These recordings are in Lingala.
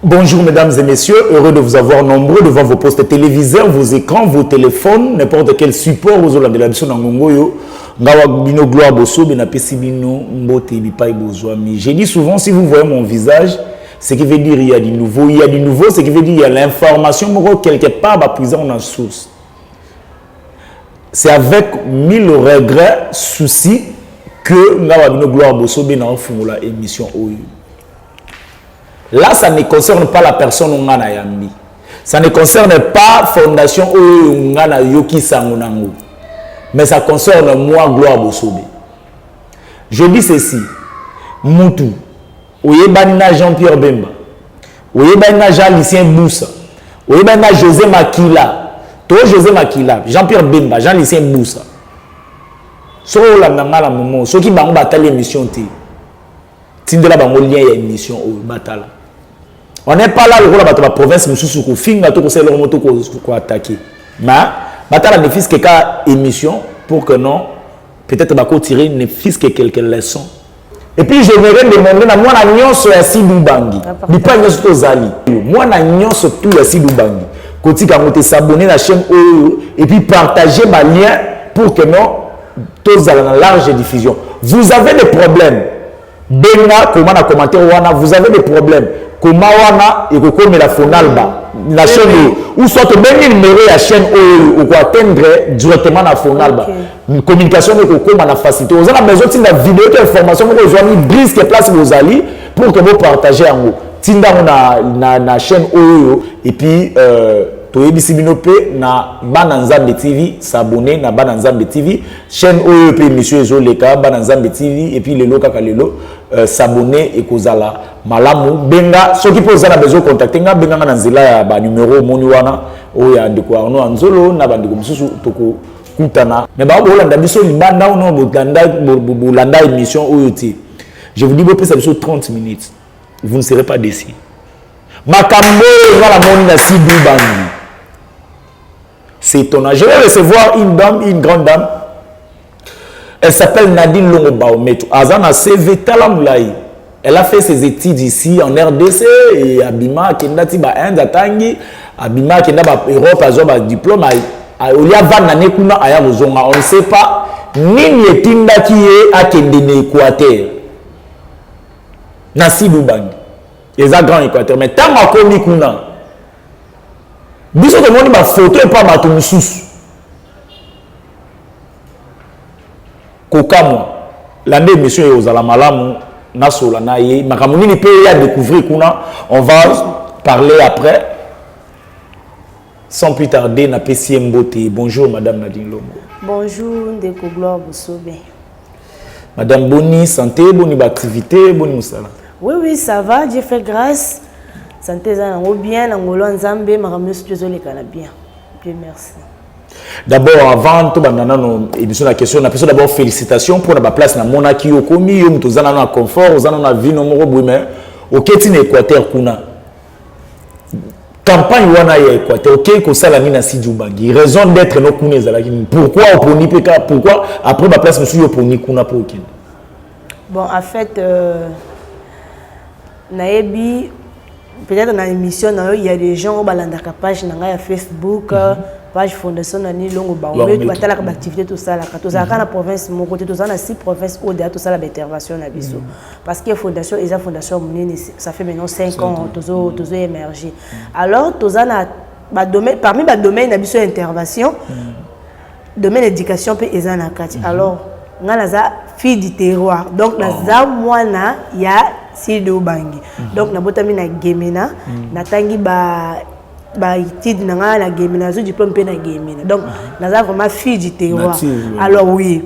Bonjour mesdames et messieurs, heureux de vous avoir nombreux devant vos postes téléviseurs, vos écrans, vos téléphones, n'importe quel support ozolandela biso na ngongo oyo. Ngawa bino Gloire Bosobe napesi bino mbote bipai bozwami. J'ai dit souvent, si vous voyez mon visage, ce qui veut dire il y a du nouveau, il y a du nouveau, ce qui veut dire il y a l'information moko quelque part bapuisa na source. C'est avec mille regrets, soucis que ngawa bino Gloire Bosobe na ofungola émission oyo. Là, ça ne concerne pas la personne nga na yambi. Ça ne concerne pas fondation oyo nga na yoki sango nango. Mais ça concerne moi, Gloire Bosobe. Je dis ceci. Mutu, oyebani na Jean-Pierre Bemba, oyebani na Jean-Lucien Bussa, oyebani na José Makila, to José Makila, Jean-Pierre Bemba, Jean-Lucien Bussa. Soki olanda nga na momo, soki bango batali émission te, tindela bango lien ya émission oyo batala. On n'est pas là lokola bato ba province mosusu kofinga to kosala eloko moko to koattaquer. Mais batala ne fût-ce que ka émission pour que non, peut-être bako tirer ne fût-ce que quelques leçons. Et puis j'aimerais demander na mwana nyonso ya Sud Ubangi, bipai nyonso tozali, mwana nyonso tu ya Sud Ubangi, kotika yango te, s'abonner na chaîne oyo et puis partager ba lien pour que non tozala na large diffusion. Vous avez des problèmes, benga, koma na commentaire wana. Vous avez des problèmes, koma wana, ekokomela Fonalba na chaîne oyo, ou soit obengi numéro ya chaîne oyo, okoatteindre directement na Fonalba. Communication ekokóma na facilité. Oza na besoin tinda vidéo to information moko ozwami brusque place bozali pour que bopartage yango, tinda yango na chaîne oyo. Et puis toyebisi bino mpe na Bana Nzambe TV, s'abonner na Bana Nzambe TV, chaîne oyo mpe émission ezoleka, Bana Nzambe TV. Et puis lelo, kaka lelo, s'abonner ekozala malamu. Benga soki mpe oza na besoin contacter nga, benganga na nzela ya banumero omoni wana oyo ya ndeko Arno Anzolo na bandeko mosusu, tokokutana. Mais bao bolanda biso libanda ono, bolanda émission oyo te, je vous dis, bopesa biso 30 minutes, vous ne serez pas déçus. Makambo oyo nga namoni na Sud Ubangi, c'est étonnant. Je vais recevoir une dame, une grande dame. Elle s'appelle Nadine Longo Baometo. Aza na CV tala mulayi. Elle a fait ses études ici en RDC et abima, akenda ti ba Inde, atangi, abima, akenda ba Europe, azwa ba diplôme, olia avanda ne kuna, aya kozonga. On ne sait pas nini etindaki ye akende na Équateur, na Sud Ubangi. Eza Grand Équateur. Mais ntango akomi kuna, biso tomoni bafoto epa bato mosusu, kokamwa. Landa émission oyo, ozala malamu. Nasola na ye makambo nini mpe ye adécouvrir kuna, on va parler après. Sans plus tarder, napesi ye mbote. Bonjour madame Nadine Longo. Bonjour ndeko Gloire Bosobe. Madame, boni santé, boni baactivité, boni mosala? Oui, ça va, Dieu fait grâce. Santé eza nango bien, na ngolo ya Nzambe, makambo nyonso mpe ezoleka na bien. Dieu merci. D'abord, avant tobanda nano émission na question, napesi d'abord félicitation mpona baplace namonaki yo okomi. Yo moto oza nano na confort, oza nano na vino moko boye, mais oketi na Équateur kuna, campagne wana ya Équateur, okei kosala nini na Sud Ubangi? Raison d'être no kuna ezalaki nini? Pourquoi oponi mpe ka, pourquoi après baplace mosusu yo oponi kuna mpo okende? Bon, en fait, nayebi peut-être na émission na yo, il y a des gens oyo balandaka page na ngai ya Facebook, page Fondation Nadine Longo Baometu, batalaka baactivité tosalaka. Tozalaka na province moko te, toza na six provinces oyo deya tosala baintervention na biso, parce que fondation eza fondation ya monene. Ça fait maintenant 5 ans tozo émerger. Alors toza na badomaine, parmi badomaine na biso ya intervention, domaine éducation mpe eza na kati. Alors nga naza fille du terroir, donc naza mwana ya Sud Ubangi. Donc nabotami na Gemena, natangi ba baétude na ngai na Gemena, nazwi diplôme mpe na Gemena. Donc naza vraiment fille du terroir. Alors oui,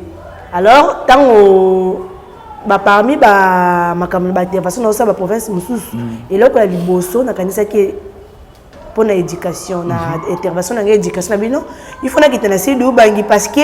alors ntango baparmi bamakambo na baintervention nazosala baprovince mosusu, eloko ya liboso nakanisaki mpona éducation na intervention na ngai, éducation na bino, il faut nakita na Sud Ubangi, parce que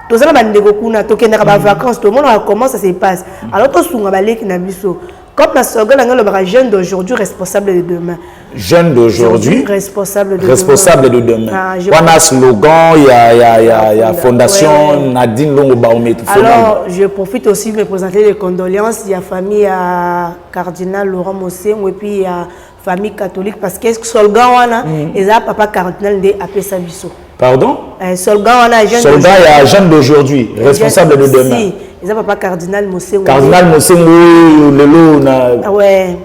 toza na bandeko kuna, tokendaka bavacance, tomonaka comment ça se passe. Alors tosunga baleki na biso. Comme na slogan na ngai olobaka: «Jeune d'aujourd'hui, responsable de demain.» Jeune d'aujourd'hui, responsable de responsable de demain. Ah, wana slogan ya fondation Nadine Longo Baometu. Alors je profite aussi de me présenter les condoléances. Il y a famille à cardinal Laurent Mosengo et puis il y a Famille catholique, parce que slogan wana eza papa cardinal nde apesa biso. Pardon? Slogan wana, jeune Slogan ya jeune d'aujourd'hui, responsable de demain. Si, eza papa cardinal Mosengo. Cardinal Mosengo oyo lelo na Ouais,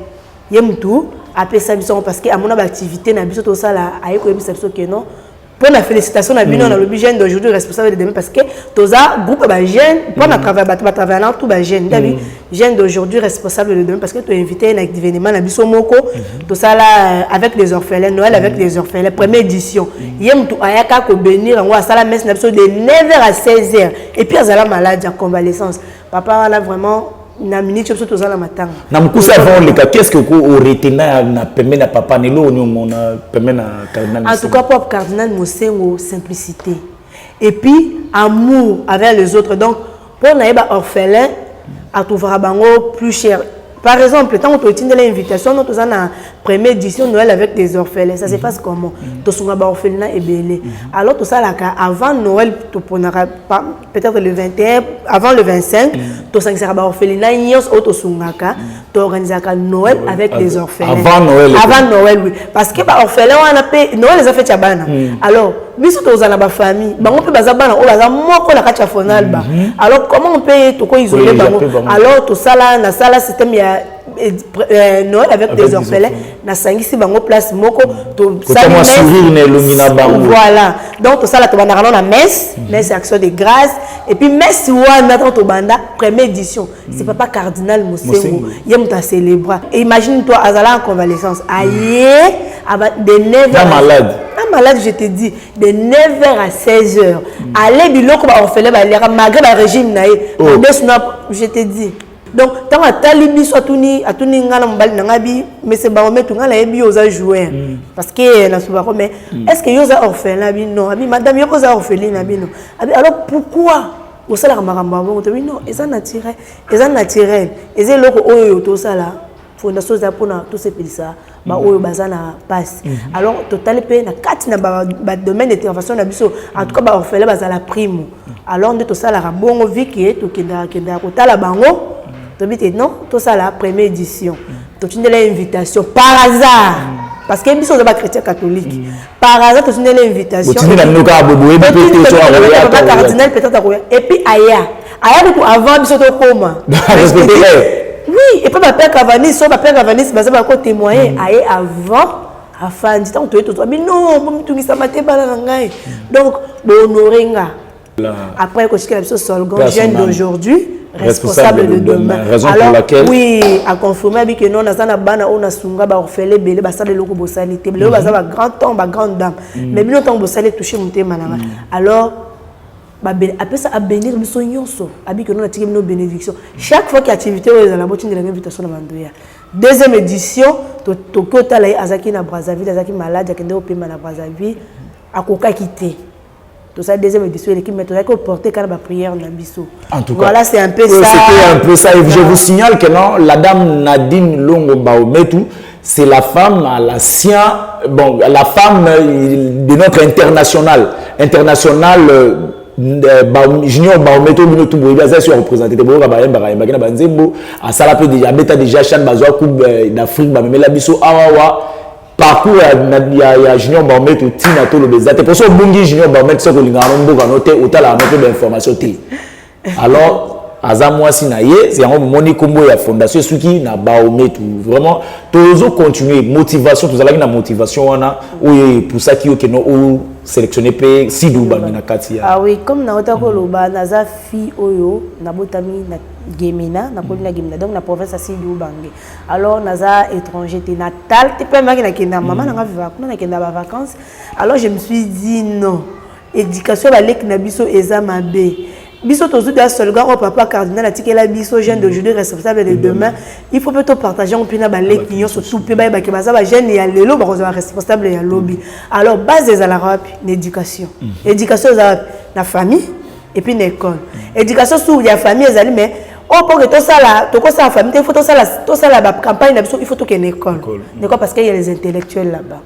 ye mutu apesa biso yango, parce que amona baactivité na biso tosala, aye koyebisa biso ke non, mpo na félicitation na bino, nalobi jeune d'aujourd'hui, responsable de demain, parce que toza groupe ya bajeune mpo na travail, bato batravaille na tout bajeune ndabi, jeune d'aujourd'hui, responsable de demain, parce que toinvité na événement na biso moko tosala avec les orphelins, Noël avec les orphelins, première édition. Ye mutu ayaka kobénir yango, asala messe na biso de 9h à 16h, et puis azala malade ya convalescence. Papa wana vraiment, na minute biso toza na matanga. Na mokuse, avant oleka, qu'est ce que oretenir na pembe na papa nelo oni omona pembe na cardinal? En tout cas, papa cardinal Mosengo, simplicité et puis amour avec les autres. Donc mpo na ye, baorphelin atrouvera bango plus cher. Par exemple, ntango totindela invitation no, toza na première édition Noël avec des orphelins. Ça se passe comment? Tosunga baorphelinat ebele. Alors tosalaka avant Noël, toponaka peut-être le 21, avant le 25, tosangisaka baorphelinat nyonso oyo tosungaka, toorganisaka Noël avec des orphelins. Avant Noël? Avant Noël, oui, parce que baorphelin wana mpe, Noël eza fête ya bana. Alors biso tozala na bafamille, bango mpe baza bana oyo baza moko na kati ya Fonalba. Alors comment mpe tokoisole bango? Alors tosala, nasala système ya Noël avec des orphelins, nasangisi bango place moko. Tosali na bango. Voilà, donc tosala, tobandaka no na messe, messe action de grâce, et puis messe wana, ntango tobanda première édition, c'est papa cardinal Mosengo, ye moto acélébra. Imagine toi, azala en convalescence, aye de 9 h malade. Un malade, je te dis, de 9h à 16h, ale biloko baorphelin baliaka malgré barégime na ye, je te dis. Donc ntango atali biso, atuni ngai na mobali na ngai bi mese barometu, ngai nayebi yo oza joueur, parce que nasubako, mais est ce que yo oza orphelin? Abi non. Abi madame, yo mpo oza orpheline? Abi non. Abi alors pourquoi osalaka makambo ya bongo? Tobi non, eza naturel, eza naturel, eza eloko oyo tosala. Fondation eza mpona tosepelisa baoyo baza na pasi. Alors totali mpe na kati na badomaine d'intervention na biso, en tout cas baorphelin bazala primo. Alors nde tosalaka bongo, viki tokendaka kendaka kotala bango, tobi te non, tosala première édition, totindela invitation par hasard, parce que biso oza bachrétien catholique. Par hasard totindela invitation, cardinal peut-être akoya, et puis aya kutu avant biso tokóma. Oui, et puis bapère Cavanis, so bapère Cavanis baza bakotémoigner, aye avant, afandi. Ntango toye, tozwa bino bomitungisama te, bana na ngai, donc bohonore nga. Après kotikela biso slogan jeune d'aujourd'hui, responsable de demain. Raison pour laquelle Oui, aconfirme abi ke non, naza na bana oyo nasunga, baorphelin ebele basala eloko bosali te, lelo baza bagrand homme, bagrande dame, mais bino ntango bosali, touche motema na nga. Alors apesa abénir biso nyonso, abi ke non, natiki bino bénédiction. Chaque fois ke activité oyo ezala, botindelanga invitation na bando ya deuxième édition. Toki otala ye, azalaki na Brazzaville, azalaki malade, akende kopema na Brazzaville, akokaki te. Tosala deuxième édition eleki, mais tozalaki koporter kaka na baprière na biso. En tout cas, voilà, c'est un peu ça. C'était un peu ça. Et je vous signale que non, la dame Nadine Longo Baometou, c'est la femme à la sien, bon, la femme de notre international, international Junior Baometo. Bino tout boyebi, aza sur représenté te, boyoka bayembaka yembaki na banzembo, asala mpe déjà, abeta déjà CHAN, bazwa Coupe d'Afrique, bamemela biso awawa. Parcours ya Junior Baometo, ntina toloba eza te, mpo so obungi Junior Baometo, soki olingaka no mboka no te, otalaka no mpe bainformation te. Alors aza mwasi na ye, yango momoni nkombo ya fondation esuki na Baometu. Vraiment tozo continuer motivation, tozalaki na motivation wana oyo epusaki yo keno osélectionne mpe Sud Ubangi na kati ya Ah oui, comme nauta koloba, naza fille oyo nabotami na Gemena, nakoli na Gemena, donc na province ya Sud Ubangi. Alors naza étranger te, natal te mpe maki nakenda, mama nanga vivaka kuna, nakenda bavacances. Alors je me suis dit non, éducation baleki na biso eza mabe. Biso tozwi da slogan oyo papa cardinal atikela biso, jeune d'aujourd'hui, responsable de demain. Il faut mpe topartage yango mpe na baleki nyonso tu, mpe bayebake baza bajeune ya lelo, bakozala responsable ya lobi. Alors base ezalaka wapi? Na éducation. Éducation eza wapi? Na famille et puis na école. Éducation sur ya famille ezali, mais oyo mpo ke tosala, tokosala famille te, il faut tosala bacampagne na biso, il faut tokende école, école, parce que y a les intellectuels là-bas.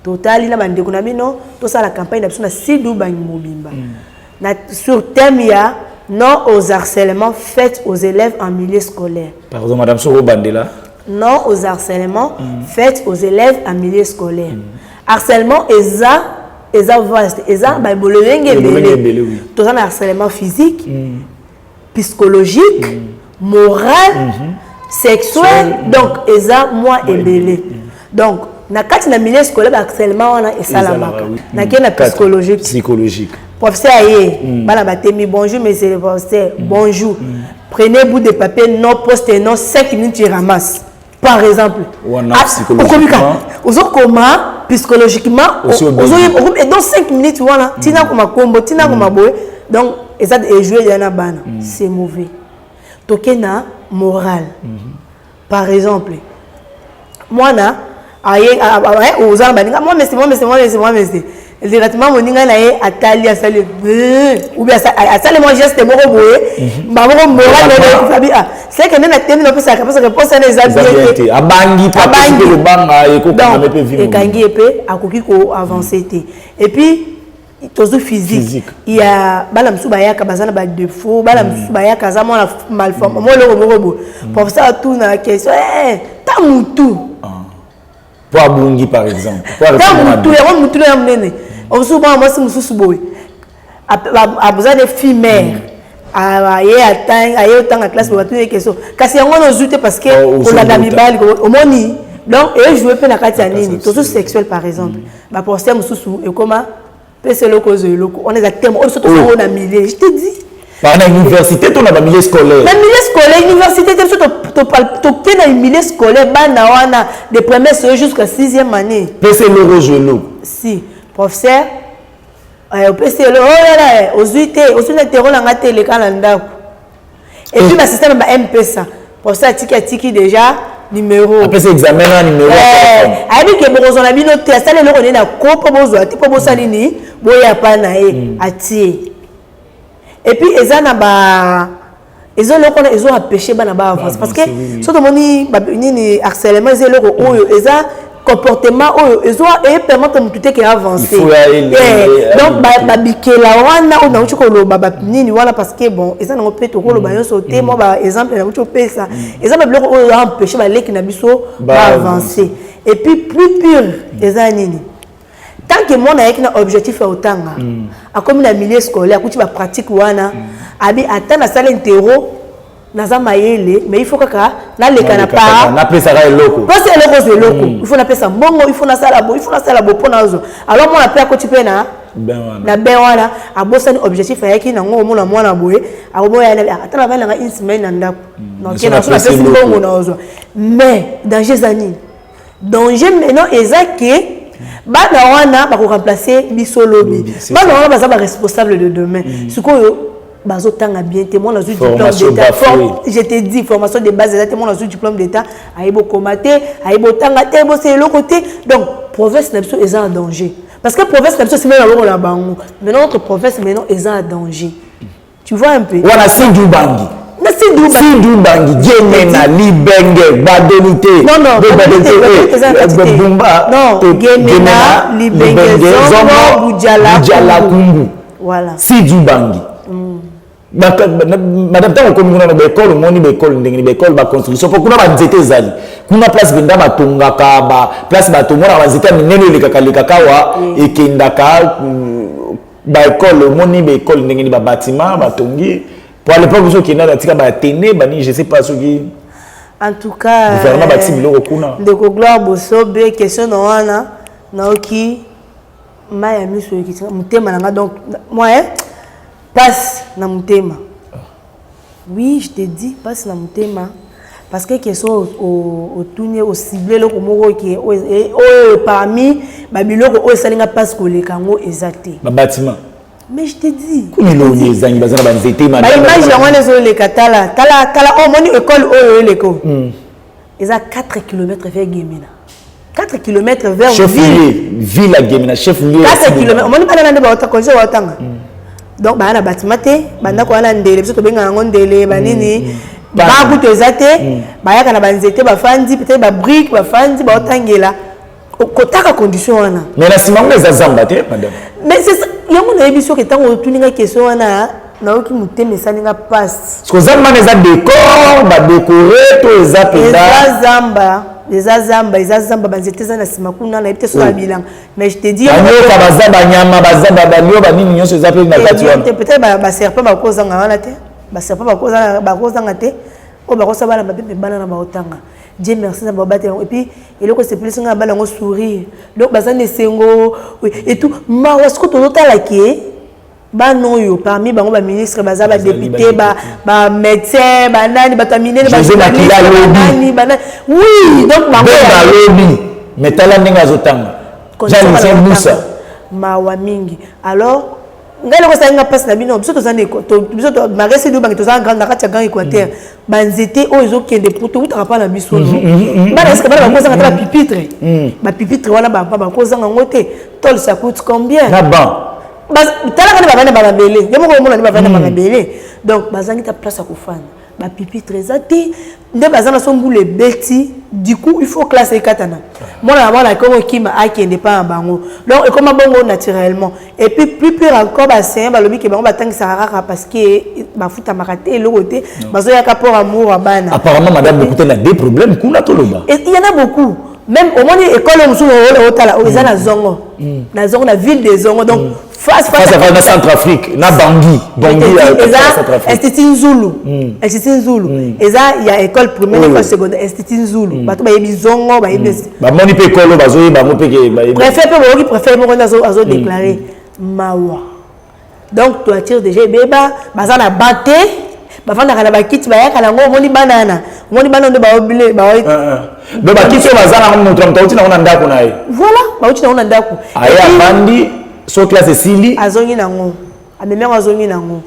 Totali na bandeko na bino, tosala campagne na biso na Sud Ubangi mobimba na sur thème ya non aux harcèlements faits aux élèves en milieu scolaire. Pardon madame, soko bandela. Non aux harcèlements faits aux élèves en milieu scolaire. Harcèlement eza vaste, eza balolenge ebele. Toza na harcèlement physique, psychologique, moral, sexuel, donc eza mwa ebele. Donc na kati na milieu scolaire, baharcèlement wana esalamaka. Nakei na psychologique. Psychologique. Professeur aye, bana batemi: «Bonjour, monsieur le professeur.» «Bonjour.» «Prenez bout de papier, non poste, non 5 minutes, tu ramasses», par exemple. Psychologiquement. Ozokoma psychologiquement et dans 5 minutes wana, tina koma kombo, tina koma boye. Donc eza ejouer ya na bana, c'est mauvais. Toke na moral. Par exemple, mwana aye, oza na baninga: «Moi mese, moi mese, moi mese, moi mese.» Directement moninga na ye atali, asali ou bien asali mwa geste moko boye, bamoko moral abi: «Ah, c'est que nde natemi, napesaka parce que réponse wana eza bien te.» Abangi. Abangi. Kobanga ekokanga mpe vi. Ekangi ye mpe, akoki koavance te. Et puis tozwi physique ya bana mosusu, bayaka baza na badéfaut. Bana mosusu bayaka, aza mwana malforme, mwa eloko moko boye. Professeur atuna question: «Ta mutu.» Po abungi, par exemple. Ta mutu yango, mutu ya monene. Mosusu mwana mwasi mosusu boye, aza de fille mère, aye aye otanga classe boye, batuni question: «Kasi yango wana ozwi te parce que kolanda mibali.» Omoni, donc ejoue mpe na kati ya nini tozo sexuel. Par exemple, baprofesseur mosusu ekoma pesa eloko, ozwa eloko. Wana eza thème oyo biso tosango na milieu, je te dis. Na université to na bamilieu scolaire? Na milieu scolaire, université te. Biso toke na milieu scolaire, bana wana de première semaine jusqu'à sixième année. Pesa eloko, ozwa eloko. Si professeur opesi eloko, oyala ozwi te, ozwi na tero nanga te, eleka na ndako. Et puis basystème ba M-Pesa, professeur atiki déjà numéro. Apesi examen na numéro. Ayebi ke bokozwa na bino te, asali eloko nde na ko mpo bozwa te, mpo bosali nini, boya pa na ye atie. Et puis eza na ba eza eloko wana ezo empêcher bana baavance, parce que so tomoni nini, harcèlement eza eloko oyo eza comportement oyo ezo epermettre motu te ke avance. Donc babikela wana oyo nauti koloba nini wana, parce que bon, eza nango mpe tokoloba nyonso te. Mwa baexemple nauti kopesa eza babiloko oyo empêche baleki na biso baavance. Et puis plus pire eza nini? Tant que mwana ayaki na objectif ya kotanga, akomi na milieu scolaire, akuti bapratique wana, abi ata nasala intero, naza mayele, mais il faut kaka naleka na par Napesaka eloko. Mpasi eloko, ozwa eloko, il faut napesa mbongo, il faut nasala bo, il faut nasala bo mpo nazwa. Alors mwana mpe akoti mpe na bain wana, abosani objectif ayaki nango. Omona mwana boye akomoya: «Ata navandi nanga une semaine na ndako, napesi mbongo, nazwa.» Mais danger eza nini? Danger maintenant eza ke bana wana bakoremplace biso lobi. Bana wana baza baresponsable de demain. Sikoyo bazotanga bien te. Mwana azwi diplôme d'état, je te dis, formation de base eza te. Mwana azwi diplôme d'état, ayebi okoma te, ayebi otanga te, ayebi osala eloko te. Donc province na biso eza en danger, parce que province na biso nsima na bongo na bango. Maintenant notre province maintenant eza en danger, tu vois un peu. Wana Sud Ubangi. Na Sud Ubangi. Sud Ubangi, Gemena, Libenge, Gbadolite. Non, non. Bumba. Non, Gemena, Libenge, Zongo, Budjala. Budjala. Kumbu. Voilà. Sud Ubangi. Madame, ntango okomi kuna na baekole, omoni baekole ndenge ni baekole, baconstruction, mpo kuna banzete ezali kuna, place mpenza batongaka, place bato omonaka banzete ya minene elekaka lekaka awa, ekendaka baekole. Omoni baekole ndenge ni babatima batongi? Po à l'époque biso okenda, batika baatene bani, je sais pas soki En tout cas, gouvernement batisi biloko kuna. Ndeko Gloire Bosobe, question na wana, naoki mai ya miso ekitinga motema na nga. Donc moi, passe na motema. Oui, je te dis, passe na motema, parce que question otuni, ocible eloko moko ke oyo parmi babiloko oyo esalinga mpasi koleka yango eza te. Babatima. Mais je te dis. Kuni elongi ezangi, baza na banzete. Baimage yango wana ezoleka. Tala, tala, tala, oyo omoni, ekole oyo eleka eza 4 km vers Gemena, 4 km vers chef lieu, ville ya Gemena, chef lieu. 4 km. Omoni bana na nde baota condition baotanga. Donc baya na batima te, bandako wana ndele, biso tobengaka yango ndele, banini, bakutu eza te. Bayaka na banzete, bafandi, peut-être babrique, bafandi, baotangela kotaka condition wana. Mais na nsima ngo eza zamba te, madame. Mais c'est yango nayebi soki ntango otuninga question wana. Nayoki motema esali nga mpasi. Parce que zamba wana eza décor, badécoré to eza mpenza? Eza zamba, eza zamba, eza zamba. Banzete eza na nsima kuna, nayebi te soki ya bilanga, mais je te dis. Banyoka baza, banyama baza, balio, banini nyonso eza mpe na kati wana? Peut-être baserpent bakozanga wana te, baserpent bakozanga te. Oyo bakosala bana mabe, mpe bana na baotanga, Dieu merci, na babatela yango. Et puis eloko esepelisi ngai, bana yango sourire, donc baza na esengo et tout. Mawa sikoyo, tozotala ke bana oyo, parmi bango baministre baza, badéputé, bamédecin, banani, bato ya minene. Banani, banani, oui, donc bango balobi, mais tala ndenge azotanga Jean Musa. Mawa mingi. Alors ngai eloko esali nga mpasi na bino, biso toza, biso Marie Lubangi, toza na kati ya Grand Équateur. Banzete oyo ezokende po towutaka mpa na biso no bana, eske bana bakozanga ta bapupitre? Bapupitre wana bakozanga yango te. Tôle, ça coûte combien? Na ban. Talaka nde bavandi na bamabele, yo moko omona nde bavandi na bamabele. Donc bazangi ta place ya kofanda, bapupitre eza te. Nde baza na so, mbula ebeti, du coup il faut classe ekatana, mwana na mwana akomi okima, akende mpa na bango. Donc ekoma bongo naturellement. Et puis plus pire encore, baenseignant balobi ke bango batangisaka kaka parce que bafutamaka te, eloko te, bazoyaka pour amour ya bana. Apparemment, madame, beaucoup na des problèmes kuna, toloba. Il y en a beaucoup même. Omoni école oyo mosusu otala oyo eza na Zongo, na Zongo, na ville de Zongo, donc face face à na Centrafrique, na Bangui, Bangui. Eza Institut Nzulu, Institut Nzulu eza ya école primaire, école secondaire, Institut Nzulu. Bato bayebi Zongo, bayebi. Bamoni mpe école oyo, bazoyeba yango mpe ke. Préfet mpe, boyoki préfet moko nde azodéclare. Mawa. Donc toitire déjà ebeba, baza na ba te, bafandaka na bakiti bayaka nango. Omoni bana wana, omoni bana nde baobile. Donc bakiti oyo baza nango, moto na moto auti nango na ndako na ye? Voilà, bauti nango na ndako. Aye, avandi, so classe esili. Azongi nango, amemi yango, azongi nango.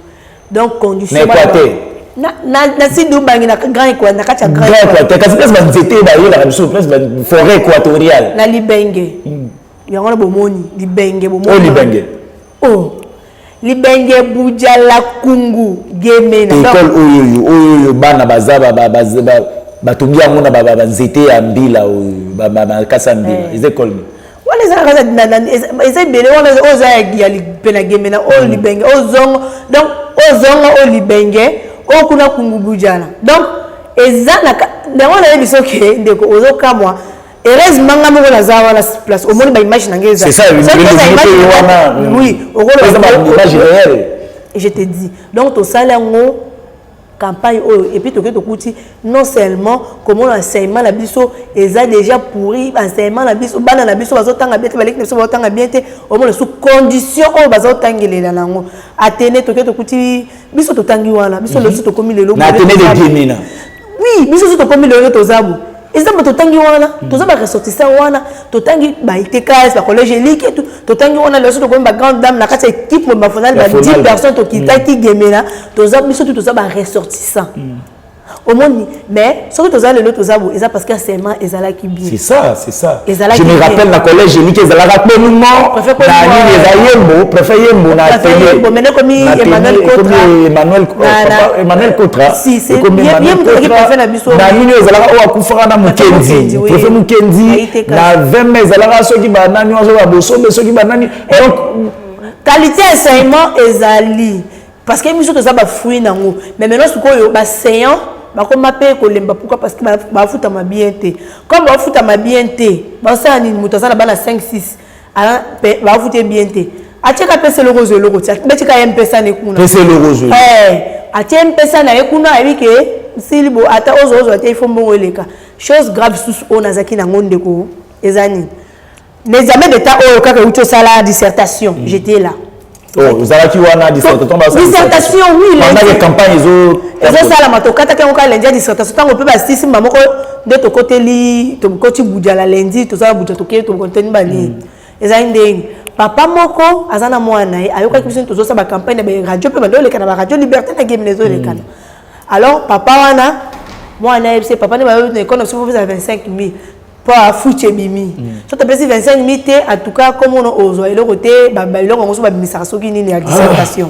Donc condition na Équateur. Na Sud Ubangi, na Grand Équateur, na kati ya Grand Équateur. Kasi place banzete bayelaka biso, place forêt équatoriale. Na Libenge yango na bomoni Libenge. Bomoni oyo Libenge. Oh, Libenge, Budjala, Kungu, Gemena. École oyo oyo oyo bana baza, batongi yango na banzete ya mbila oyo, makasa ya mbila. Eza école nini? Wana eza, eza ebele wana. Oyo eza ya mpe na Gemena, oyo Libenge, oyo Zongo. Donc oyo Zongo, oyo Libenge, oyo kuna Kungu, Budjala. Donc eza na yango, nayebi soki ndeko ozokamwa. Heureusement nga moko naza wana place, omoni baimage na ngai eza. Oui. Image réelle. Je te dis, donc tosali yango campagne oyo. Et puis tokoki, tokuti non seulement komona enseignement na biso eza déjà pourri, enseignement na biso, bana na biso bazotanga bien te, baleki na biso bazotanga bien te. Omona sous condition oyo bazotangelela nango. Atene, tokoki, tokuti biso totangi wana, biso lelo tokomi lelo. Na Atene de Gemena. Oui, biso so tokomi lelo, toza bo, eza bato totangi wana, toza baressortissant wana, totangi baITKS, bacollège Elike, totangi wana. Lelo so tokomi bagrande dame na kati ya équipe bafonali, ba 10 personnes tokitaki Gemena, toza biso tu, toza baressortissant. Omoni, mais soki toza lelo, toza bo, eza parce que enseignement ezalaki bien. C'est ça, c'est ça. Je me rappelle, na collège Elike ezalaka kpenumo na nini, eza Yembo, préfet Yembo na Atene. Maintenant komi Emmanuel Kotra. Emmanuel, Emmanuel Kotra. Ekomi Emmanuel Kotra. Na nini ezalaka oyo akufaka na Mokendi, préfet Mokendi. Na 20 mai ezalaka soki banani wazo, babosobe, soki banani, donc. Qualité enseignement ezali parce que biso toza bafruit nango. Mais maintenant sikoyo baenseignant bakoma mpe kolemba. Pourquoi? Parce que bafutama bien te. Comme bafutama bien te, basala nini? Moto aza na bana 5, 6, bafuta bien te, atieka mpesa eloko ozwa eloko ti betika ye mpesa ne kuna. Pesa eloko ozwa. Atie mpesa na ye kuna, ayebi ke nsili bo, ata ozwa, ozwa te, ifo mbongo eleka. Chose grave susu oyo nazalaki nango, ndeko, eza nini? L'examen d'état oyo kaka euti osala dissertation, j'étais là. Oh, ozalaki wana dissertation? Dissertation, oui. Pendant que campagne ezo Ezosalama, tokataki yango kaka lundi ya dissertation. Ntango mpe basisi mba moko nde tokoteli, tokoti Budjala lundi, tozala Budja, tokei, tokoteli banini. Ezali ndenge papa moko aza na mwana na ye, ayokaki biso tozosala bacampagne na baradio mpe bando oleka na baradio Liberté na Gemena ezolekana. Alors papa wana, mwana ayebisi papa nde bayobi na ekole na biso fopesa 25 000 mpo afuti ebimi. So topesi 25 000 te, en tout cas komona ozwa eloko te. Biloko yango so babimisaka soki nini ya dissertation.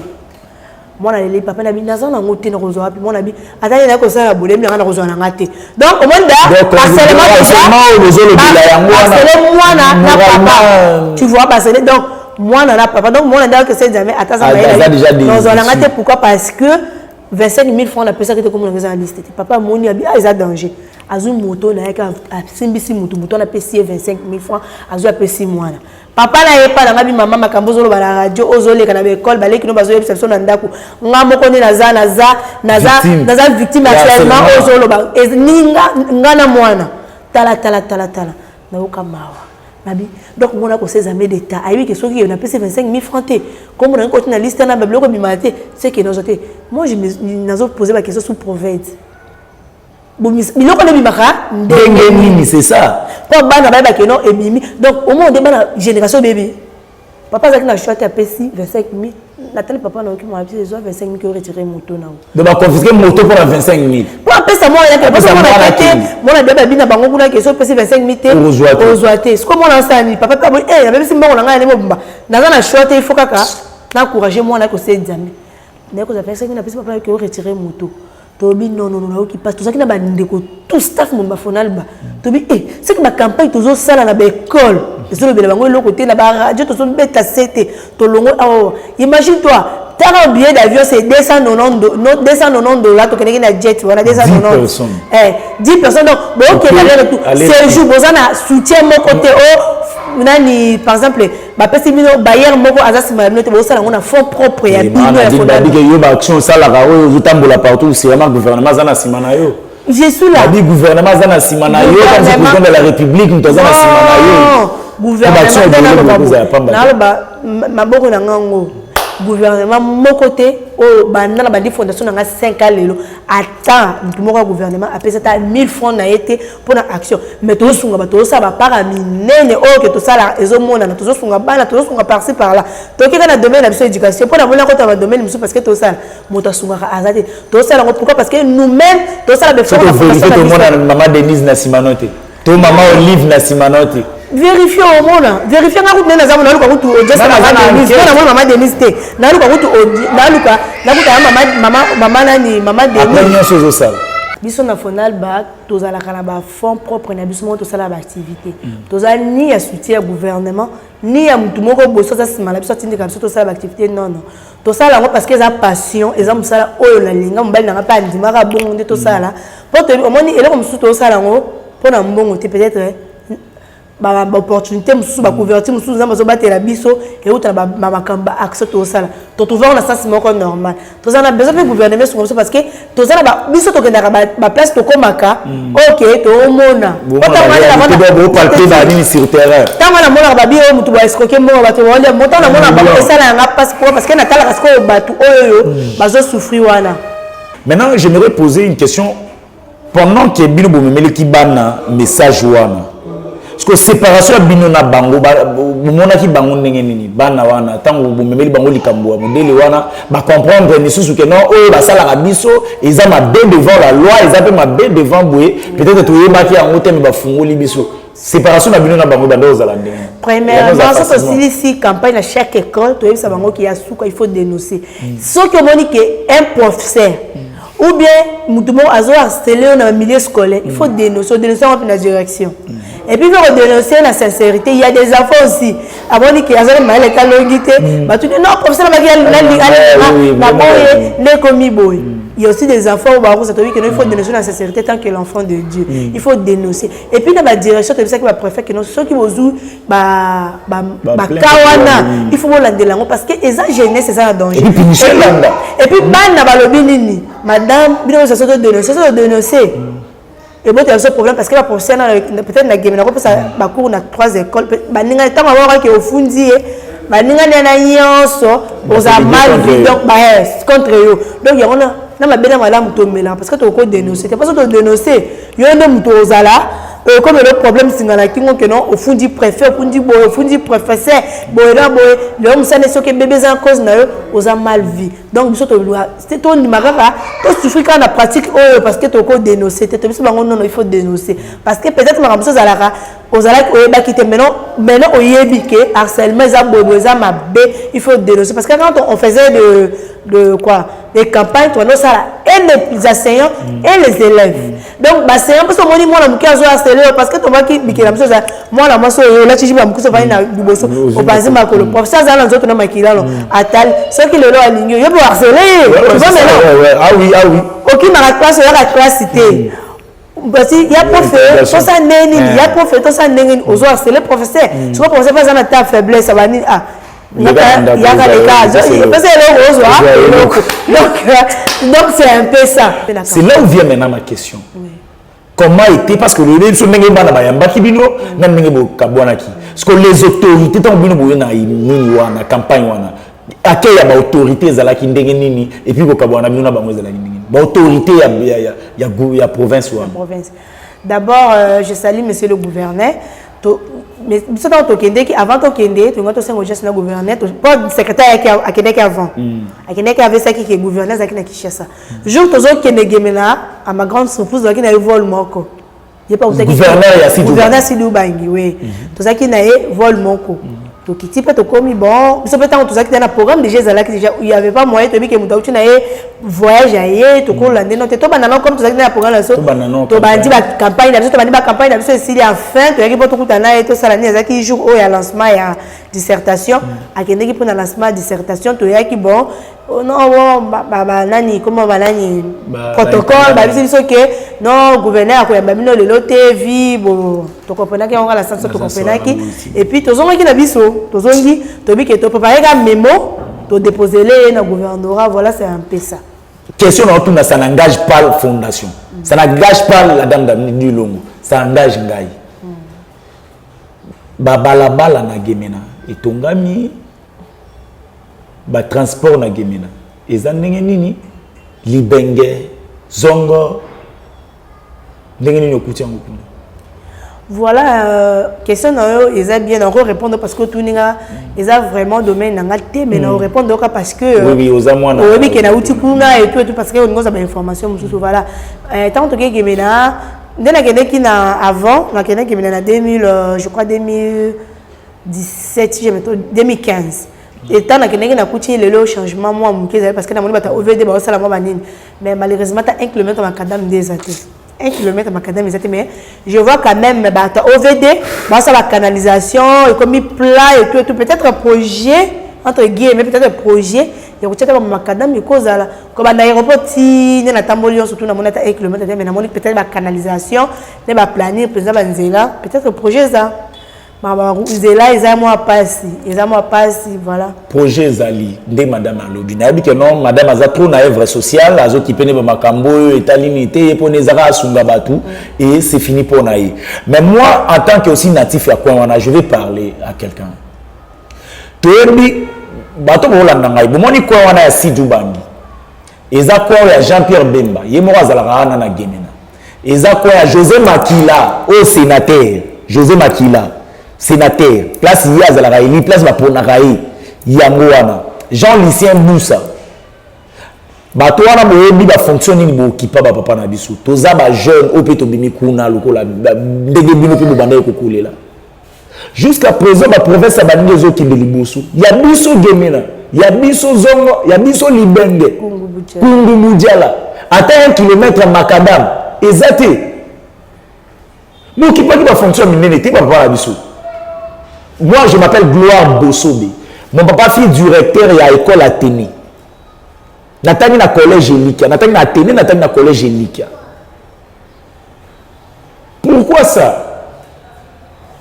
Mwana leli, papa na bi naza nango te, nakozwa wapi? Mwana bi ata ye naye kosala bolemi nanga, nakozwa nanga te. Donc omoni da harcèlement. Mwana na papa, tu vois, baharcèle. Donc Mwana na papa, donc mwana nde akese examen, ata aza mayele, te. Pourquoi? Parce que 25 000 francs napesaki te, komona eza na liste te. Papa amoni, abi: "Ah, eza danger." Azwi moto na ye, asimbisi motu, moto wana apesi ye 25 000 francs, azwi, apesi mwana. Papa na ye pa nanga bi: "Mama, makambo ozoloba na radio, ozoleka na baekole, baleki no bazoyebisa biso na ndako, nga moko nde naza victime actuellement. Ozoloba ni nga na mwana. Tala, tala, tala, tala." Nayoka mawa nabi. Donc mwana kosa examen d'état, ayebi ke soki napesi 25 000 francs te, kombo nangi koti na liste na babiloko ebimaka te, seke nazwa te. Moi, nazo pose baquestion sous province, biloko nde ebimaka. Ndenge nini? C'est ça. Mpo bana bayebake non, ebimi. Donc omona nde bana génération bebi. Papa azalaki na choix te, apesi 25 000. Natali papa, nayoki mwana biso ezwa 25 000 ke oretire moto nango. Donc baconfisque moto mpona 25 000? Mpo apesa mwana yake, mwana te. Mwana bia babi na bango kuna ke so opesi 25 000 te, ozwa te. Sikoyo mwana asala nini? Papa mpe aboyi: "E, nabebisi mbongo na ngai nde mobimba, naza na choix te, il faut kaka naencourage mwana akose examen." Naye kozwa 25 000, napesi papa ke oretire moto. Tobi: "Non, non, non." Nayoki mpasi. Tozalaki na bandeko, tout staff mobimba Fonalba. Tobi: "E, soki bacampagne tozosala na baekole, ezolobela bango eloko te, na baradio tozobeta se te." Tolongo awa, imagine toi, tala, billet d'avion c'est 290 $. Tokendeki na jet wana, 290, 10 personnes. Donc bokende aller retour, séjour, boza na soutien moko te. O nani, par exemple, bapesi bino bailleur moko aza nsima na bino te, bosala yango na fonds propre ya bino ya. Yo, baaction osalaka oyo, ozotambola partout, sûrement gouvernement aza na nsima na yo. Je suis là. Babi gouvernement aza na nsima na yo, président de la République, moto aza na nsima na yo. Gouvernement, naloba maboko na ngango, gouvernement moko te oyo banda na bandi fondation na nga 5 ans lelo, ata motu moko ya gouvernement apesi ata 1000 francs na ye te mpona action. Mais tozosunga bato, tozosala bapara ya minene oyo ke tosala, ezomonana, tozosunga bana, tozosunga par-ci par-là. Tokeka na domaine na biso éducation, mpona moni akota badomaine mosusu, parce que tosala, moto asungaka aza te. Tosala yango pourquoi? Parce que nous-mêmes tosala. Tomona mama Denise na nsima no te, to mama Olive na nsima no te. Vérifie, omona, vérifie nga kutu nde naza, naluka kutu namona mama Denise te, naluka kutu, naluka nakuta mama nani, mama Denise. Nyonso ozosala. Biso na Fonalba, tozalaka na bafonds propre na biso moko, tosala baactivité. Toza ni ya soutien ya gouvernement, ni ya motu moko boso aza nsima na biso, atindika biso tosala baactivité. Non, non, tosala yango parce que eza passion, eza mosala oyo nalinga. Mobali nanga mpe andimaka bongo nde tosala, mpo omoni eloko mosusu, tosala yango mpo na mbongo te. Peut-être baopportunité mosusu, bacouverture mosusu Nzambe azobatela biso, euta na makambo baaction tosala. Totrouve yango na sens moko normal. Toza na besoin mpe gouvernement esunga biso, parce que toza na biso, tokendaka baplace, tokomaka, ok, toomona. Ntango namonaka babi oyo motu baescroke mbongo, bato baolia moto, namonaka bango, esala yanga mpasi. Pourquoi? Parce que natalaka sikoyo bato oyo bazosouffrir wana. Maintenant, j'aimerais poser une question. Pendant que bino bomemeleki bana message wana, parce que séparation ya bino na bango, bomonaki bango ndenge nini? Bana wana, ntango bomemeli bango likambo ya modele wana, bacomprendre lisusu ke non, oyo basalaka biso eza mabe devant la loi, eza mpe mabe devant boye? Peut-être toyebaki yango te, me bafungoli biso. Séparation na bino na bango banda ozala ndenge? Premièrement, soki tosilisi campagne na chaque école, toyebisa bango ki ya suka, il faut dénoncer. Soki omoni ke un professeur ou bien mutu moko azo harceler yo na milieu scolaire, il faut dénoncer. Odénoncer yango mpe na direction, et puis il faut dénoncer na sincérité. Il y a des enfants aussi, amoni ke azali mayele, kalongi te, batuni: "Non, professeur nabaki na boye, nde ekomi boye." Il y a aussi des enfants où barosa tobi que non, il faut dénoncer la sincérité tant que l'enfant de Dieu. Il faut dénoncer. Et puis dans la direction, tu sais que ba préfet que non, ceux qui bozu ba kawana, il faut bolandela yango, parce que eza jeunesse, eza na danger. Et puis punition. Et puis bana balobi nini: "Madame, bino so to dénoncer, so dénoncer ebotela biso problème, parce que baprofesseur na peut-être na Gemena nakopesa bacours na trois écoles, baninga ntango abakaki ofundi ye, baningani na nyonso, ozala mal vu, donc contre yo." Donc yango na mabe na malamu tomelaka, parce que tokodénonce te, parce que todénonce, yo nde moto ozala ekomela problème, singa na kingo ke non, ofundi préfet, ofundi boye, ofundi professeur boye na boye, lelo mosala soki ebebe eza cause na yo, oza mal vu. Donc biso tondima kaka tosouffrir kaka na pratique oyo, parce que tokodénonce te. Tobiso bango: "Nono, il faut dénoncer", parce que peut-être makambo mosusu ozalaka, ozalaki oyebaki te. Maintenant oyebi ke harcèlement eza boye boye, eza mabe, il faut dénoncer. Parce que quand on faisait de quoi Les campagnes, tozosala et les enseignants et les élèves. Donc baenseignant, mposo omoni mwana moke azo harceler, parce que tomaki bikela mosusu, eza mwana mwasi oyo olati jupe ya mokuse, ovandi na liboso, opanzi makolo, professeur azala na nzoto na makilano, atali soki lelo alingi yo, yo mpe harceler ye. Tu vois maintenant? Ah oui, ah oui. Okimaka classe, oyaka classe te parce ya prof, tosa ndenge nini, ya prof, tosa ndenge nini, ozo harceler professeur. Soki professeur mpe aza na ta faiblesse, abani ah yaka leka, pesa eloko, ozwa eloko. Donc c'est un peu ça. C'est là où vient maintenant ma question: comment était, parce que le biso ndenge bana bayambaki bino na ndenge bokabwanaki, parce que les autorités, ntango bino boye na nini wana, campagne wana, accueil ya baautorité ezalaki ndenge nini? Et puis kokabwana bino na bango ezalaki ndenge nini, baautorité ya province wana? Province. D'abord, je salue monsieur le gouverneur. Mais biso ntango tokendeki, avant tokende, tolinga tosenga audience na gouverneur, po secrétaire ayaki, akendeki avant, akendeki, avesaki ke gouverneur azalaki na Kinshasa. Jour tozokende Gemena, à ma grande surprise, tozalaki na ye vol moko. Ye mpe autaki- Gouverneur ya Sud Gouverneur Sud Ubangi, oui. Tozalaki na ye vol moko, tokiti mpe tokomi. Bon, biso mpe ntango tozalaki na programme déjà, ezalaki déjà, il y avait pas moyen. Toyebi ke moto auti na ye voyage ya ye, tokolanda no te, tobanda no comme tozalaki na programme na biso. Tobanda no. Tobandi bacampagne na biso, tobandi bacampagne na biso, esili, enfin toyaki mpo tokuta na ye, tosala nini. Ezalaki jour oyo ya lancement ya dissertation, akendeki mpona lancement ya dissertation. Toyaki, bon, oh, non, bon, banani, comment, banani, protocole babisi biso ke non, gouverneur akoyamba bino lelo te. Vi bo tokomprenaki yango kala sanso, tokomprenaki. Et puis tozongaki na biso, tozongi, toyebi ke toprépare ka mémo, todéposele ye na gouvernorat. Voilà, c'est un peu ça. Question na otuna, ça n'engage pas la fondation, ça n'engage pas la dame du Longo, ça engage ngai. Babalabala na Gemena etongami? Batransport na Gemena eza ndenge nini? Libenge, Zongo, ndenge nini okuti yango kuna? Voilà, question na yo eza bien, nako répondre parce que otuni nga, eza vraiment domaine na nga te, mais nako répondre yoka parce que Oui, oui, oza mwana. Oyebi ke nauti kuna et tout et tout, parce que olingi ozwa bainformation mosusu. Voilà, ntango tokei Gemena, nde nakendeki na avant, nakendeki Gemena na 2000, je crois 2017, si je me trompe, 2015. Etant nakendeki, nakuti lelo changement mwa moke ezali, parce que namoni bato ya OVD baosala mwa banini, mais malheureusement ta 1 kilomètre macadam nde eza te, 1 kilomètre macadam eza te. Mais je vois quand même bato OVD baosala bacanalisation, ekomi plat et tout et tout. Peut-être projet, entre guillemets, peut-être projet ya kotia ta bamacadam ekozala kobanda aéroport ti nde natamboli nyonso tu, namoni ata 1 kilomètre te, mais namoni peut-être bacanalisation nde baplanir mpenza banzela. Peut-être projet eza, nzela eza mwa pasi, eza mwa pasi, voilà. Projet ezali nde madame alobi. Nayebi ke non, madame aza trop na œuvre sociale, azokipe nde bamakambo oyo etali nini te, ye mpona ezaka asunga bato et c'est fini mpo na ye. Mais moi, en tant que aussi natif ya coin wana, je vais parler à quelqu'un. Toyebi bato bokolanda ngai, bomoni coin wana ya Sud Ubangi, eza coin oyo ya Jean Pierre Bemba, ye moko azalaka wana na Gemena. Eza coin ya José Makila, oyo sénateur José Makila, sénateur, place ye azalaka eli, place baponaka ye yango wana. Jean Lucien Busa, bato wana boyebi bafonction nini bokipa bapapa na biso. Toza bajeune oyo mpe tobimi kuna lokola ndenge bino mpe bobandaki kokolela. Jusqu'à présent, baprovince ya baningi ezokende liboso, ya biso Gemena, ya biso Zongo, ya biso Libenge, Kungu Budiala, ata 1 kilomètre macadam eza te. Bokipaki bafonction ya minene te, bapapa na biso. Moi, je m'appelle Gloire Bosobe, mon papa fut directeur ya école Athénée. Natangi na collège Elikia, natangi na Athénée, natangi na collège Elikia. Pourquoi ça?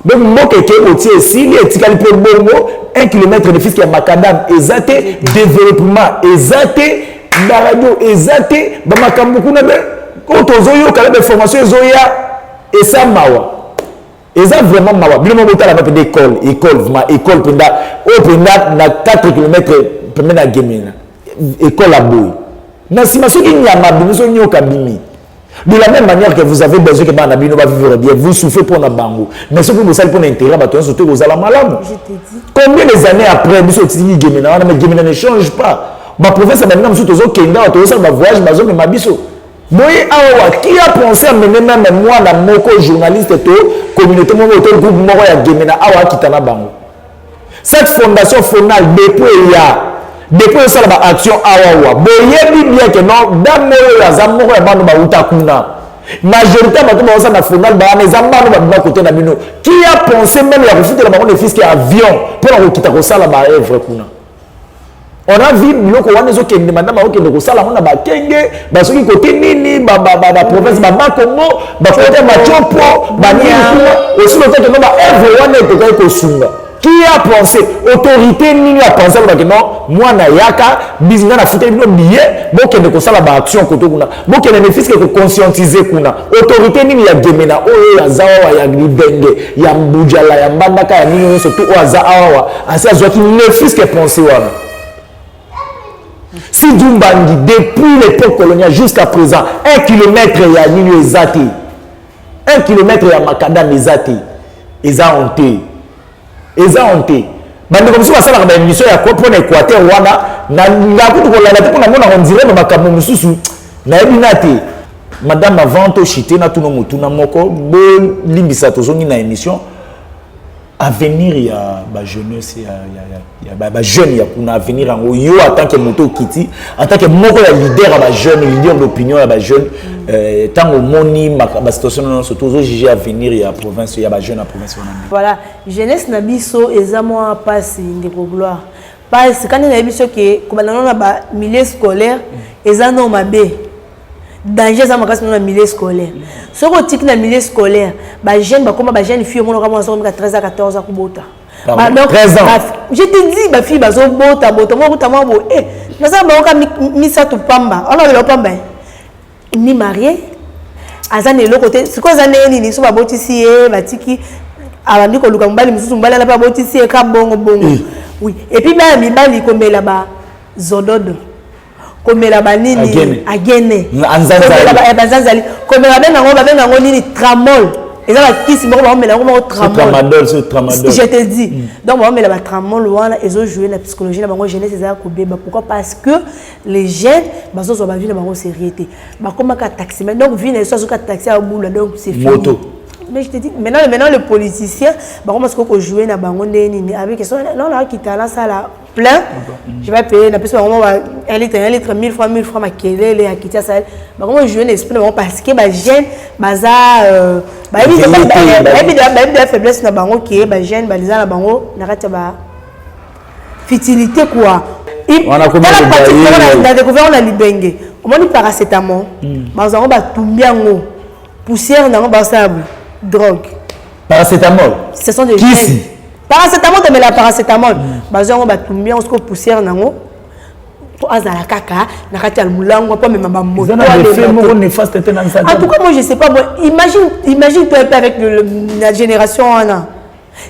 Donc mboka ekei kotia, esili, etikali mpe bongo, 1 kilomètre de fiske ya macadam eza te, développement eza te, baradio eza te, bamakambo kuna be oyo tozoyoka na bainformation ezoya, esa mawa, eza vraiment mawa. Bino moko botala mpenza école, école vraiment, école mpenza oyo mpenza na 4 km pembe na Gemena, école ya boye na nsima, soki nyama bimi, soki nyoka bimi. De la même manière que vous avez besoin que bana bino vivre bien, vous souffrez pour na bango, mais soki bosali mpona intérêt bato nyonso te, kozala malamu. Combien des années après biso otiki Gemena wana, mais Gemena ne change pas. Baprovince ya baninga mosusu, tozokende awa, tozosala bavoyage, bazomema biso boye awa. Qui a pensé amener même mwana moko journaliste to communauté moko to groupe moko ya Gemena awa, akita na bango? Cette fondation fonal, depuis eya Depuis osala baaction awawa, boyebi bien ke non, dame oyo aza moko ya bano bauta kuna. Majorité ya bato baosala na Fonal bawana eza bano babima kote na bino. Qui a pensé même ya kofutela bango ne fût-ce que avion mpona kokita kosala baœuvre kuna? On a vu biloko wana ezokende, madame akokende kosala yango na bakenge, basoki kote nini, baprovince, babakongo, bakote bacopo, banini kuna. Osi lotake no baœuvre wana ekokaki kosunga. Qui a pensé? Autorité nini a pensé alobaki: non, mwana yaka bizinga, nafuteli bino billet, bokende kosala baaction kote kuna, bokende ne fût-ce que koconscientiser kuna? Autorité nini ya Gemena oyo aza awa, ya Libenge, ya Mbujala, ya Mbandaka, ya nini nyonso tu oyo aza awawa, asi azwaki ne fût-ce que pensé wana? Sud-Ubangi, depuis l'époque coloniale jusqu'à présent, 1 kilomètre ya nini eza te, 1 kilomètre ya macadam eza te. Eza honte, eza honte. Bandeko mosusu basalaka baémission ya mpona Équateur wana, nakutu kolanda te mpona mona on dirait makambo mosusu nayebi na te. Madame, avant tochite, natuna motuna moko, bolimbisa, tozongi na émission. Avenir ya bajeunesse, ya bajeune ya kuna, avenir yango, yo en tant que moto okiti en tant que moko ya leader ya bajeune, leader d'opinion ya bajeune, ntango omoni basituation nyonso, tozojuge avenir ya province, ya bajeune ya province wana? Voilà, jeunesse na biso eza mwa mpasi, ndeko Gloire, mpasi. Kandi nayebi soki kobanda nano na bamilieu scolaire eza no mabe, danger eza makasi no na milieu scolaire. Soki otiki na milieu scolaire, bajeune bakoma, bajeune fille, omonaka mwana soki 13 a 14 ans kobota. Donc, 13 ans. Je te dis, bafille bazobota bota moko kuta mwa boye, eh, naza bango ka misato pamba wana lelo pamba, ni marié, aza na eloko te. Sikoyo eza ndenge nini? So babotisi ye, batiki, abandi koluka mobali mosusu, mobali ana mpe abotisi ye ka bongo bongo. Oui, et puis bana mibali komela bazododo, komela banini, agene, banzanzali, komela, babengango, babengango nini, tramol. Eza bakisi moko baomela yango moko, tramol, je te dis. Donc baomela batramol wana, ezojoue na psychologie na bango. Jeunesse ezala kobeba. Pourquoi? Parce que les jeunes bazozwa bavie na bango sérieux te, bakomaka taximan. Donc vie na ye so azoka taxi, abula, donc c'est fini. Moto. Mais je te dis, maintenant, maintenant le politicien bakoma sikoyo kojouer na bango ndenge nini? Avec question non, nakita, nasala plein, je vais payer, napesi bango 1 litre, 1 litre 1000 francs, 1000 francs, makelele, akiti, asali. Bakoma jouer na esprit na bango parce que bajeune baza bayebi de faiblesse na bango, ke bajeune baza na bango na kati ya ba futilité quoi. Na découvert na Libenge, omoni paracétamol, bazwa yango, batumbi yango, poussière nango basala drogue. Paracétamol? Ce sont des kisi. Paracétamol, tomela paracétamol, bazwa yango, batumbi yango, sikoyo poussière nango, po azala kaka na kati ya molango mpo amema bamoto. En tout cas, moi je sais pas, moi, imagine, imagine toi un peu avec la génération wana.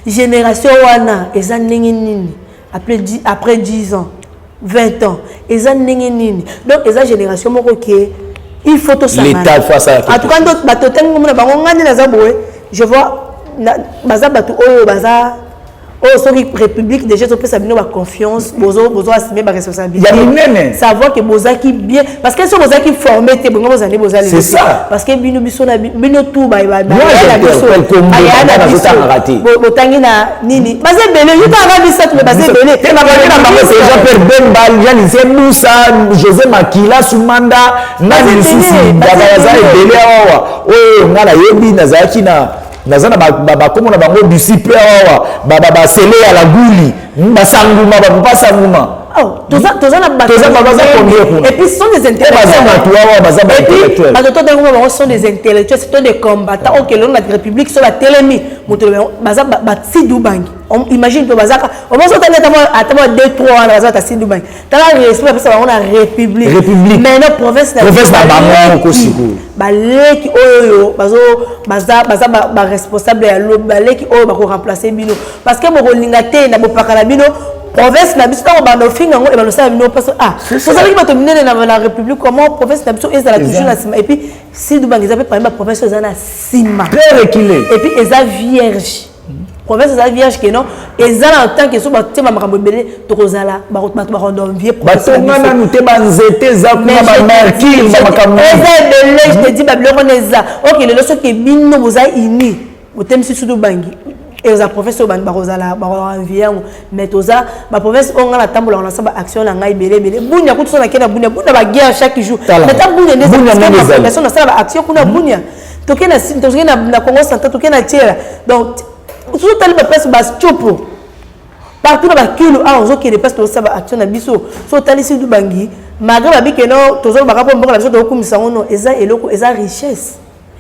Génération wana eza ndenge nini après 10 ans, 20 ans? Eza ndenge nini? Donc eza génération moko ke il faut tosangana. En tout cas, ndo bato otangi ngomona bango, ngai nde naza boye, je vois baza bato oyo baza oyo soki république déjà topesa bino baconfiance, bozo assumer baresponsabilité. Ya minene. Savoir que bozalaki bien, parce que soki bozalaki formé te, bongo bozali bozali. C'est ça. Parce que bino, biso na bino tu baya na biso, botangi na nini, baza ebele, yutanga misato, me baza ebele. Te, na bangi na bango, c'est Jean Pierre Bemba, Jean Lucien Musa, José Makila Sumanda, nani lisusu, baza ebele awawa oyo nga nayebi. Nazalaki na, naza na bakombo na bango, disciple awawa, basele ya laguli, basanguma, bapapa sanguma. Toza na bato, baza combien kuna? Et puis ce sont des intellectuels. Baza bato awa, baza baintellectuel. Bato totango bango sont des intellectuels, ce sont des combattants. Oyo kelelo na république so batelemi moto, baza baSud-Ubangi. Imagine to bazaka omoso, otali ata mwa 2 3 wana, baza bata Sud-Ubangi. Tala respect bapesa bango na république. République. Maintenant province na province na bango moko sikoyo. Baleki oyo baza baresponsable ya lobi, baleki oyo bakoremplace bino, parce que bokolinga te na bopaka na bino province na biso. Ntango banda ofinga yango, ebanda osala bino mpaso. Ah, tozalaki bato minene na république, comment province na biso ezala toujours na nsima? Et puis Sud-Ubangi eza mpe parmi baprovince oyo eza na nsima. Très reculé. Et puis eza vierge, province eza vierge, ke non, eza na tant que so batie makambo ebele, tokozala bato bakondomvie. Batonga nanu te, banzete eza kuna, bamercure, bamakambo. Eza ebele, je te dis, babiloko wana eza. Ok, lelo soki bino boza uni, botemisi Sud-Ubangi. Eza province oyo bakozala bakoenvie yango, mais toza baprovince oyo ngai natambolaka, nasala baaction na ngai ebele ebele. Bunia kutu, so nakei na Bunia, Bunia baguerre chaque jour, mais ta Bunia nde fondation nasala baaction kuna. Bunia, toke na Congo Central, toke na Tiela, donc tozotali baplace bachopo partout na bakilo awa, ozokende place tozosala baaction na biso. So otalisi Ubangi, malgré babikeno tozolobaka mpo mboka na biso tokokumisa yango, no, eza eloko, eza richesse,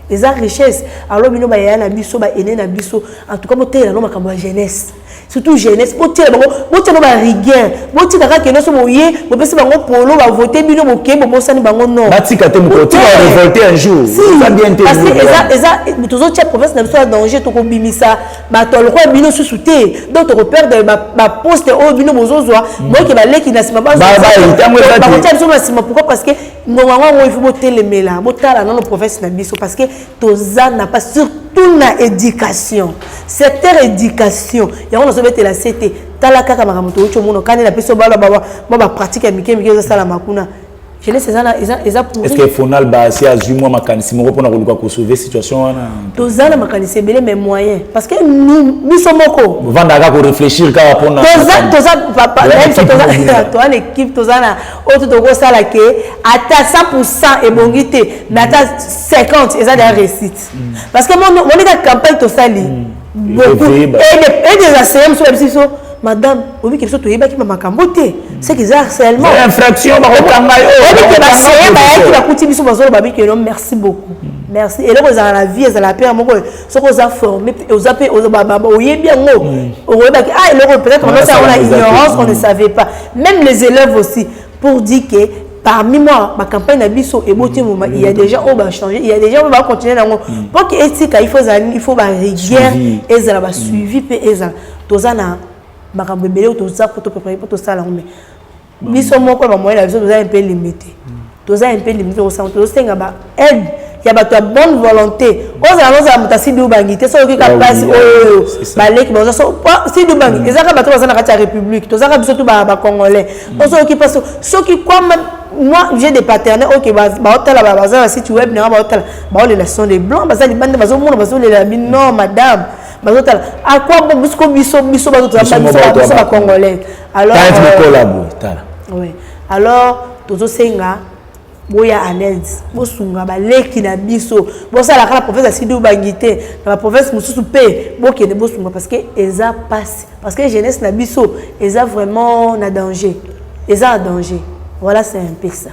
eza richesse. Alors bino bayaya na biso, baene na biso, en tout cas botelela no makambo ya jeunesse, surtout jeunesse, botiela bango, botia no barigueur, botika kaka nyonso boye, bopesi bango polo, bavote bino, boke, bobosani bango, non. Batika te, mokolo tika révolter un jour, eza bien te. Parce que eza tozotia province na biso ya danger. Tokobimisa bato ya lokola bino susu te, donc tokoperdre baposte oyo bino bozozwa. Boyoke baleki na nsima, bakotia biso na nsima. Pourquoi? Parce que ngonga yango, il faut botelemela, botala nano province na biso, parce que toza na pas, surtout na éducation, secteur éducation yango nazobetela se te. Tala kaka makambo touti omona kani na biso, bala mwa bapratique ya mike mike ezosalama kuna, jeunesse eza. Est ce que Fonal basi azwi mwa makanisi moko mpona koluka kosauve situation wana? Toza na makanisi ebele, mais moyen, parce que biso moko Ovandaka koréfléchir kaka mpona Toza na équipe, toza na oyo to tokosala ke ata 100 ebongi te, mais ata 50 eza deya réussite, parce que monika campagne tosali beaucoup et des enseignants mosusu babisi biso: "Madame, obiki biso toyebaki bamakambo te, c'est que eza harcèlement." Infraction, bakokanga yo. Oyebike baseye bayaki, bakuti biso, bazoloba bikeno: "Merci beaucoup, merci." Eloko ezala na vie, ezala mpe moko, soki oza formé, oza mpe oyebi yango, okoyebaki: "Ah, eloko peut-être on a na ignorance, on ne savait pas." Même les élèves aussi, pour dire que parmi moi bacampagne na biso eboti moma, il y a déjà oyo bachange, il y a déjà oyo bacontinue nango. Mpo ke etika, il faut ezala, il faut barigueur ezala, basuivi mpe ezala. Toza na makambo ebele oyo toza po toprépare mpo tosala yango, mais biso moko bamoyen na biso toza un peu limité, toza un peu limité. Kosanga, tozosenga baaide ya bato ya bonne volonté. Ozala nozala moto asidi Ubangi te, soki okika place oyo baleki baza sidi Ubangi, ezaka bato baza na kati ya république, tozaka biso tu bacongolais. Osoki mpasi, soki kwa moi j'ai des partenaires oyo baotala, baza na site web nanga, baotala, baolela, sont des blancs, baza libanda, bazomona, bazolela bino: "Non madame." Bazotala à quoi bon? Biso biso biso bazotoza biso bacongolais. Alors oui, alors tozosenga boya en aide, bosunga baleki na biso, bosalaka na province ya Sud Ubangi te, na baprovince mosusu mpe bokende bosunga, parce que eza pasi, parce que jeunesse na biso eza vraiment na danger, eza na danger. Voilà, c'est un peu ça.